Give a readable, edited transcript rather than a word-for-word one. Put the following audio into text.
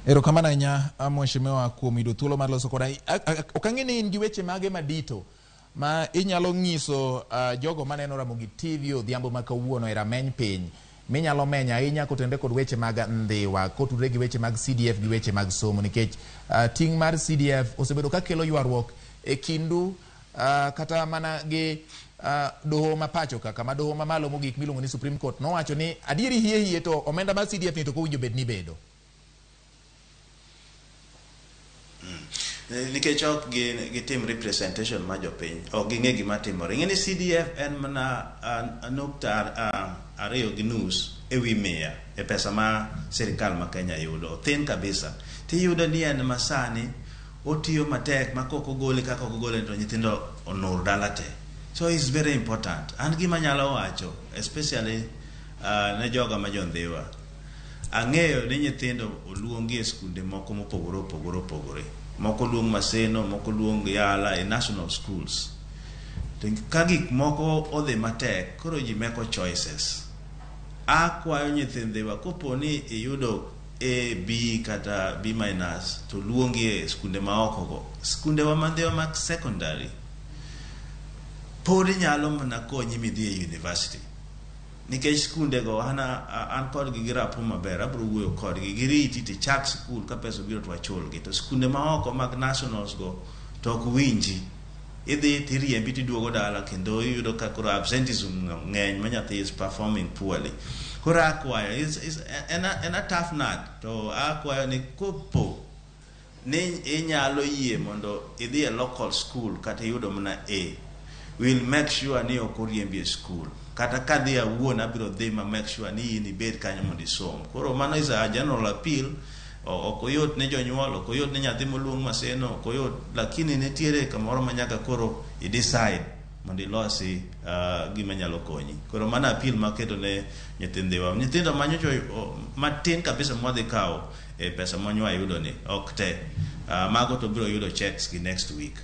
Erokamano ahinya, mheshimiwa, kuom yudo thuolo mar loso koda. Ok ang'e ni in gi weche mage madito ma inyalo nyiso jogo maneno Ramogi TV odhiambo ma kawuono e rameny piny minyalo menyo ahinya kotenore kod weche mag Ndhiwa, kotudore gi weche mag CDF gi weche mag somo, nikech ting' mar CDF osebedo ka kelo ywaruok e kindu kata mana gi doho ma pacho ka, kama doho mamalo mogik miluongo ni Supreme Court nowacho ni adieri hie hie to omenda mar CDF ni to ok owinjo bed ni bedo. Nikech ok gitim representation mar jopiny, ok ging'e gima timore. Ing'e ni CDF en mana nukta 2.5 e wi 100 e pesa ma sirikal ma Kenya yudo. Othin kabisa. Tiyudo ni en masani otiyo matek ma kok ogole kaka ok ogole to nyithindo onur dala te. So it's very important. An gima anyalo wacho especially ne joga ma jo Ndhiwa. Ang'eyo ni nyithindo oluongi e skunde moko mopogore opogore opogore. Moko oluong Maseno, moko oluong Yala e national schools. To ka gik moko odhi matek, koro ji meko choices. Akwayo nyithindhiwa kopo ni iyudo A, B kata B minus to luongi e skunde maoko go. Skunde wa ma Ndhiwa mag secondary pod nyalo mana konyi midhi e university. Nikech skunde go an an kodgi gi rapport maber, abiro wuoyo kodgi, giriti tichak sikul ka pesa obiro to wachulgi. To skunde maoko mag nationals go to ok winji. Idhi tiriembi tiduogo dala kendo iyudo ka koro absenteeism ng'eny ma nyathi is performing poorly. Koro akwayo, en a tough nut to akwayo ni kopo ni inyalo yie mondo idhi e local school kata iyudo mana A, we'll make sure ni ok oriembi e school. Kata kadhi awuon abiro dhi ma make sure ni in ibed kanyo mondo isom. Koro mano is a general appeal. Ok oyot ne jonyuol, ok oyot ne nyathi moluong Maseno, ok oyot, lakini nitiere kamoro ma nyaka koro i decide mondo ilosi gima nyalo konyi. Koro mano appeal maketo ne nyithindiwa. Nyithindo manyocha matin kabisa mwadhi kawo e pesa ma nyo wayudo ni, ok te. Mago to biro yudo checks gi next week.